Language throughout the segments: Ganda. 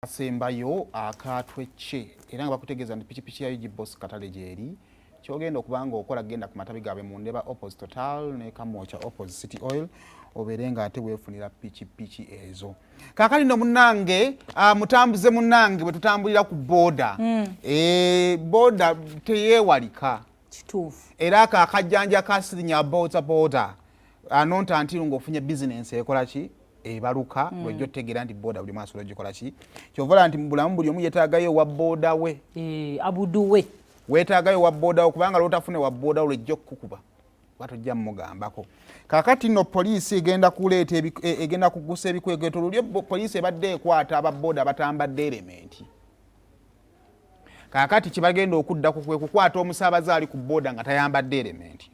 Asembayo akatwecce era nga bakutegeeza nti pikipiki ya UG Boss Katale gyeri. Kyogenda okuba nga okola, genda ku matabi gaabwe mu Ndeba opposite Total ne Kamwokya opposite City Oil, obeere nga ate weefunira pikipiki ezo. Kaakati nno munnange, mutambuze munnange, bwe tutambulira ku booda, booda teyeewalika. Kituufu. Era ako akajjanja ka sirinya boda boda anonta nti ng'ofunye bizinensi ekola ki ebaluka, lwejja otegeera nti booda buli maaso lwegikola ki. Kyova olaba nti mu bulamu buli omu yeetaagayo owa booda we. Eh, abuduwe. Weetaagayo owa booda wo, kubanga lwotafune wa booda wo lwejja okukukuba kuba tojja mumugambako. Kaakati nno poliisi egenda kuleeta egenda kugusa ebikwekweto. Luli poliisi ebadde ekwata ababooda abatambadde erementi. Kaakati kibagenda okuddako kwe kukwata omusaabaze ali ku booda nga tayambadde erementi.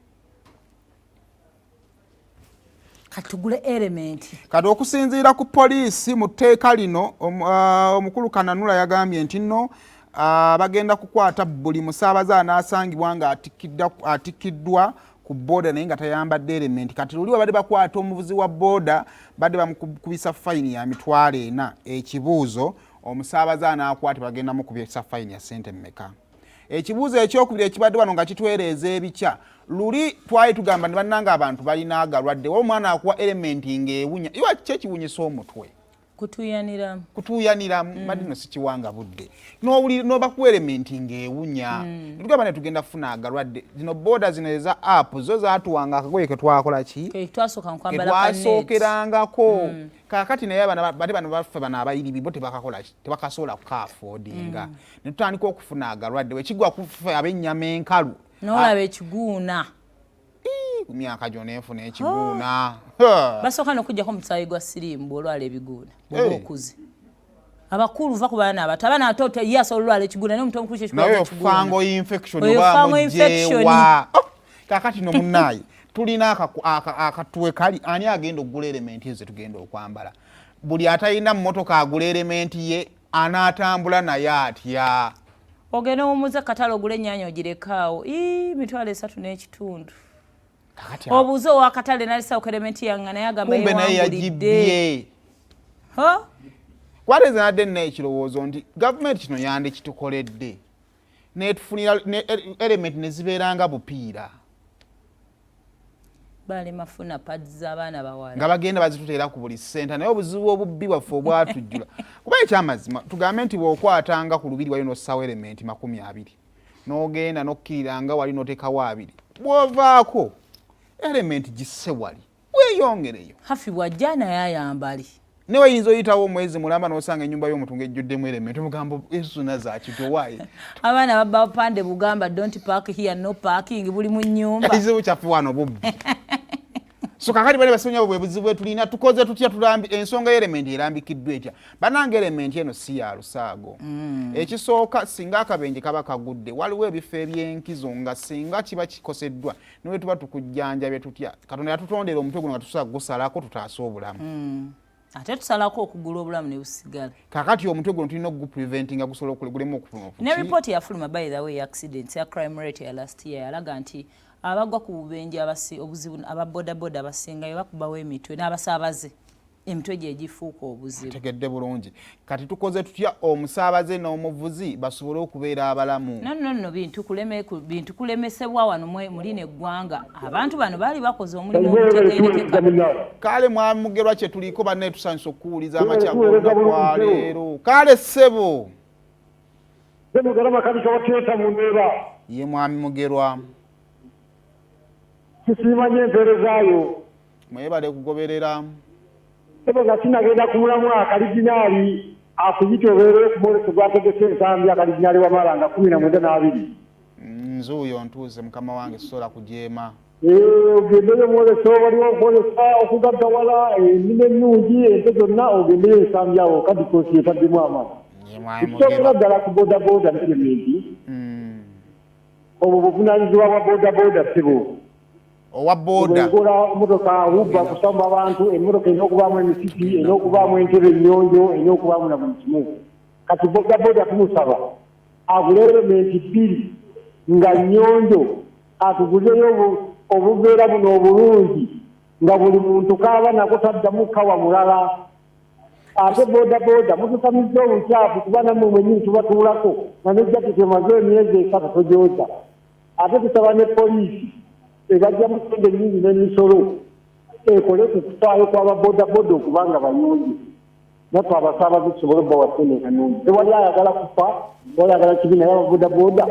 Katugule element. Kati okusinziira ku poliisi mu tteeka lino, omukulu Kananula yagambye nti nno bagenda kukwata buli musaabaze anaasangibwa nga atikkiddwa ku booda naye nga tayambadde erementi. Kati luli babadde bakwata omuvuzi wa booda, badde bamukubisa fayini ya 400,000. Ekibuuzo, omusaabaze anaakwata bagenda mukubisa fayini ya ssente mmeka? Ekibuuzo ekyokubiri ekibadde wano nga kitwereeza ebikya, luli twali tugamba ne bannanga abantu balina agalwadde wa omwana akuwa elementi ng'ewunya, iwa ki ekiwunyisa omutwe? Kutuuyaniramu. Kutuuyaniramu. Badde no sikiwanga budde n'owulira n'obakuwa elementi ng'ewunya, netugamba ne tugenda kufuna agalwadde. Zino booda zino eza app zo zaatuwanga akagoye ketwakola ki? Twasooka nkwambala ka net. Ketwasookerangako. Kaakati naye abana bate bano baffe bano abayiribi bo tebakakola ki? Tebakasobola kuka-affordinga. Ne tutandika okufuna agalwadde wekigwa kuffe ab'ennyama enkalu. N'olaba ekiguuna. Ku myaka gyonna enfuna ekiguuna. Basooka n'okuggyako omusaayi gwa siriimu bw'olwala ebiguuna bw'oba okuze. Abakulu, va ku baana abato. Abaana abato ye asobola olwala ekiguuna, naye omuntu omukulu naye kyekikuba fungal infection. Oyo oba fungal infection. Mugyewa. Oh, kaakati no munnaaye tulina akatuwe kali ani agenda okugula elementi ezo tugenda okwambala? Buli atalina mmotoka agula elementi ye, anaatambula naye atya? Ogende owumuze katale ogule ennyaanya ogirekaawo. Ii, 350,000. Kakati obuuze owakatale nalisawo elementi yange, naye agamba kumbe naye yewangulidde. Yagibye. Ho? Kwate nze nadde nina ekirowoozo nti gavumenti kino yandikitukoledde netufunira ne element ne zibeeranga bupiira. Balema funa pads z'abaana bawala. Nga bagenda bazituteera ku buli senta, naye obuzibu obubbi bwaffe obwatujjula, kuba ekyamazima tugambe nti bw'okwatanga ku lubiri wali nossawo elementi 20, n'ogenda n'okkirira nga wali n'oteekawo 20, bw'ovaako elementi gisse wali weeyongereyo. Hafi bw'ajja naye ayambale. Ne wayinza oyitawo omwezi mulamba n'osanga ennyumba y'omuntu ng'ejjuddemu elementi, omugamba ezo zonna zakitowaaye. Abaana babba bupande bugamba "Don't park here", "No parking", buli mu nnyumba. Ekizibu kyaffe wano bubbi. So kakati bali basonya bwe buzibu bwe tulina. Tukoze tutya? Tulambi ensonga y'elementi erambikiddwa etya? Banange, elementi eno si ya lusaago. Ekisooka, singa akabenje kaba kagudde, waliwo ebifo ebyenkizo nga singa kiba kikoseddwa, niwe tuba tukujjanjabye tutya? Katonda yatutondera omutwe guno nga tusobola kugusalako tutaase obulamu. Ate tusalako okugula obulamu ne busigala. Kakati omutwe guno tulina okugupreventinga gusobola gulemu okufuna. Ne report yafuluma, by the way, accidents ya crime rate ya last year yalaga nti abagwa ku bubenje obuzibu ababodaboda abasingayo bakubawo emitwe n'abasaabaze, emitwe gye gifuuka obuzibu. Tegedde bulungi. Kati tukoze tutya omusaabaze n'omuvuzi basobole okubeera abalamu? No, no, no, bintu kulemesebwa wano mulina eggwanga. Abantu bano baali bakoze omulimu ogutegeerekeka. Kale mwamugerwa kye tuliko bannaye, tusanyusa okukuwuliza amakya g'olunaku lwaleero. Kale ssebo. Mugerwa makanika wa Toyota mu Ndeeba. Ye mwami Mugerwa. Kisiima nnyo empeerezaayo. Mwebale kugoberera. Ebo nga sinagenda ku mulamwa, kalidinaali akuyita obeereyo ku mwoleso gwategese ensambi akalidinaali wamala nga 19 na 20. Nzuuyo ntuuse mukama wange, sobola kujeema. Ogendeyo omwoleso, waliwo okwolesa okugaggawala, ennima ennungi, ente zonna, ogendeyo ensambi awo kadikosi etaddemu amaanyi. Ye mwami Ekisookera Mugerwa. ddala ku bodaboda n'elementi, obwo buvunaanyizibwa bwa bodaboda, ssebo. Owa boda. Bwegula emotoka Uber kusamba abantu, emmotoka erina okubaamu emisipi, erina okubaamu entebe ennyonjo, erina okubaamu na buli kimu. Kati bodaboda tumusaba agule elementi bbiri nga nnyonjo, atuguzeyo obuveera buno obulungi nga buli muntu kaaba nako taddamu kawa mulala. Ate bodaboda mutusamizza obukyafu, kuba nammwe mwennyini tubatuulako nga ne jaketi emaze emyezi 3 tojooza. Ate tusaba ne poliisi ebajjamu ssente nnyingi n'emisolo ekole ku kufaayo kw'ababodaboda okubanga bayonjo, naffe abasaabaze tusobole okubawa ssente nga nnungi. Tewali ayagala kufa, tewali ayagala kibi, naye ababodaboda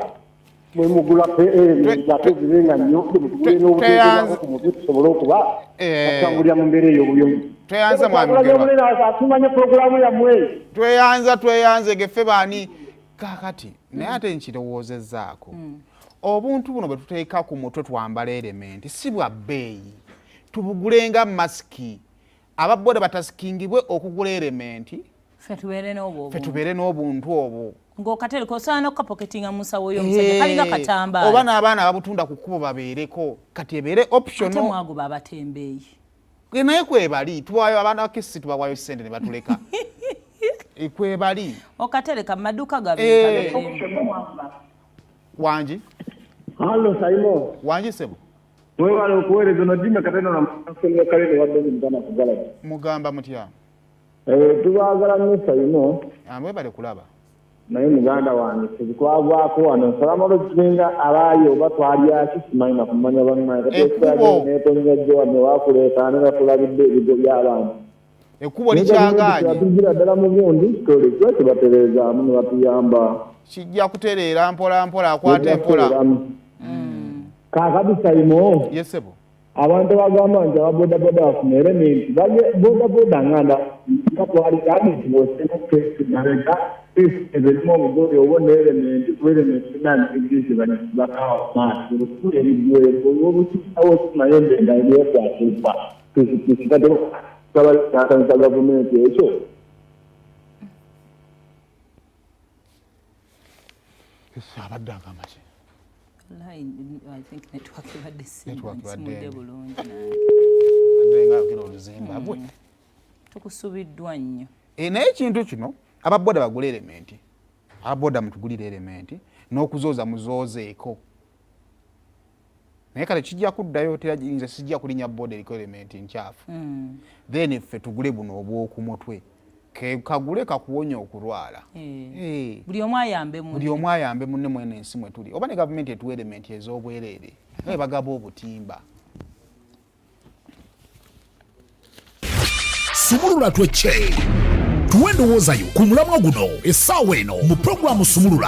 mwemugula elementi ate zibe nga nnyonjo, mutugule n'obuteekerwako ku mutwe tusobole okuba batambulira mu mbeera ey'obuyonjo. Tweyanza mwami Mugerwa. Atumanye pulogulaamu yammwe. Tweyanza, tweyanze geffe baani kakati, naye ate nkirowoozezaako obuntu buno bwe tuteeka ku mutwe twambala elementi si bwa bbeeyi, tubugulenga masiki. Ababoda batasikingibwe okugula elementi, ffe tubeere n'obwo ffe tubeere n'obuntu obwo. Ng'okatereka osobola n'okukapoketinga mu nsawo y'omusajja, kalinga katambaala. Oba n'abaana ababutunda ku kkubo babeereko, kati ebeere ate optional. Mwagoba abatembeeyi. Naye kwebali tuwayo abaana bakisi, tubawayo sente ne batuleka. Kwebali. Okatereka mu maduuka gabeeremu. Wangi. Hallo Simon. Wangi sebo. Mwebale okuweereza ono Jimmy Kateno na Musonga Kalene wadde muganda kugalaba. Mugamba mutya? Tubaagala nnyo Simon. Mwebale kulaba. Naye muganda wange ffe twavaako wano nsalamalo tulinga abaayi oba twalyaki simanyi na kumanya bannange. Ekkubo. Netonnya jjo wano wakuleekaana nga tulabidde ebigo by'abantu. Ekkubo likyagaanye. Tugira ddala mu gundi tolekyo kibatereezaamu ne batuyamba. Kijja kutereera mpola mpola, akwata empola. Kaakati Simon. Yes sebo. Abantu abagamba nti ababodaboda bafuna elementi, bodaboda nganda nga twaligambye nti bw'osenga mabega erimu obugole oba n'elementi, kuba elementi nandibigirize bakaawo maaso olukula ebigwego olw'obukisawo kimayembe nga ebyekwatibwa pikipiki kati abatandika gavumenti ekyo. Abadde agamba ki? I think network ebadde Network ebadde simudde embi. bulungi nange. Abadde nga ayogera Oluzimbabwe. Tukusubiddwa nnyo. Naye ekintu kino, ababoda bagule elementi, ababoda mutugulire elementi n'okuzooza muzoozeeko, naye kale kijja kuddayo. Tera nze sijja kulinya boda eriko elementi nkyafu. Then ffe tugule buno obw'oku mutwe, ke kagule kakuwonya okulwala. Buli omu ayambe munne. Buli omu ayambe munne mwene ensi mwe tuli, oba ne gavumenti etuwa elementi ez'obwereere nga bagaba obutimba. Sumulula twecce, tuwe endowooza yo ku mulamwa guno essaawa eno mu pulogulaamu Sumulula.